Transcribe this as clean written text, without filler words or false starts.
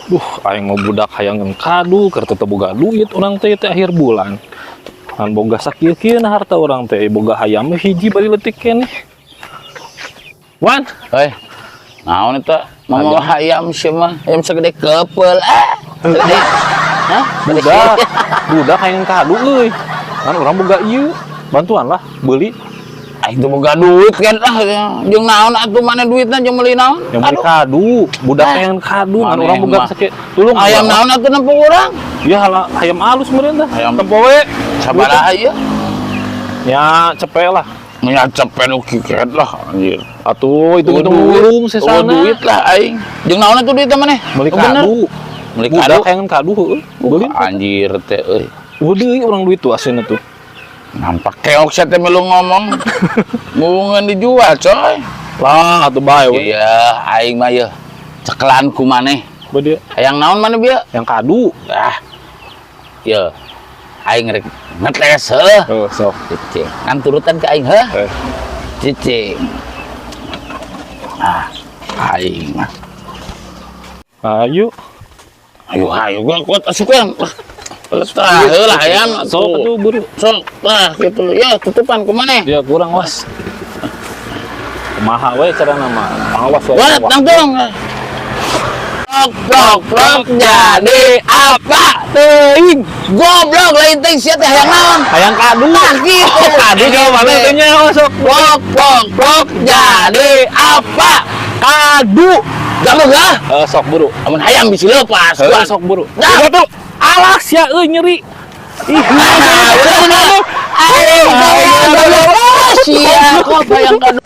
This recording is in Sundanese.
Duh, aing mah budak hayang kadu, keur teu boga duit urang teh teh akhir bulan. Ngan boga sakieu-kieu na harta urang teh, boga hayam hiji bari leutik keneh. Wan, Hei, naon eta? Mama hayam sih mah, hayam segede kepel ah. Segede. Hah? Budak, budak hayang kadu euy. Kan urang boga ieu, bantuan lah beli. Aing tuh boga duit kan ah, jeung naon atuh mana duitna jeung meuli naon? Yang beli Aduh. Kadu, budak Ah. hayang kadu, ngan Maneh urang boga mah. Sakieu. Tulung Ayam urang. Naon atuh nempo urang? Ya hala, hayam alus meureun tah. Hayam. Tempo we. Sabaraha ieu? Ya cepet lah. Nya cepet nu kiket lah anjir. Atuh itu Oh, itu duit. mulung Oh, sesana. duit lah aing. Jeung naon atuh duitna maneh? Meuli Oh, bener. kadu. Meuli Budak kadu. hayang kadu heueuh. Beli. Anjir teh euy. Eueuh deui urang duit tuh aslinya tuh. Nampak keok sia teh melu ngomong. Mulungan dijual, coy. Lah atuh bae we. Iya, aing mah yeuh. Cekelan ku maneh. Bade Hayang naon maneh bieu? Yang kadu. Ah. Ye. Aing rek ngetes heuh. Oh, sok. Cicing. Kan turutan ke aing heuh. Eh. Cicing. Ah, aing mah. Ayo. Ayo ayo gua kuat asukeun. Tah, heula hayam. Sok atuh buru. Sok, tah gitu. Ya, tutupan ku maneh. Dia kurang was. Kumaha we carana mah. Awas we. Buat langsung. Plok plok plok jadi apa? Teuing. Goblok lain teh sia teh hayang naon? Hayang kadu. Tah gitu. Kadu jawabanna teh nya sok. Plok plok plok jadi apa? Kadu. Galuh lah. Eh, sok buru. Amun hayang bisi lepas. Heuh, sok buru. Dah. Tuh. Alah sia euy nyeri. Ih, Ah, bener. Ayo, goblok. Sia kok hayang kadu.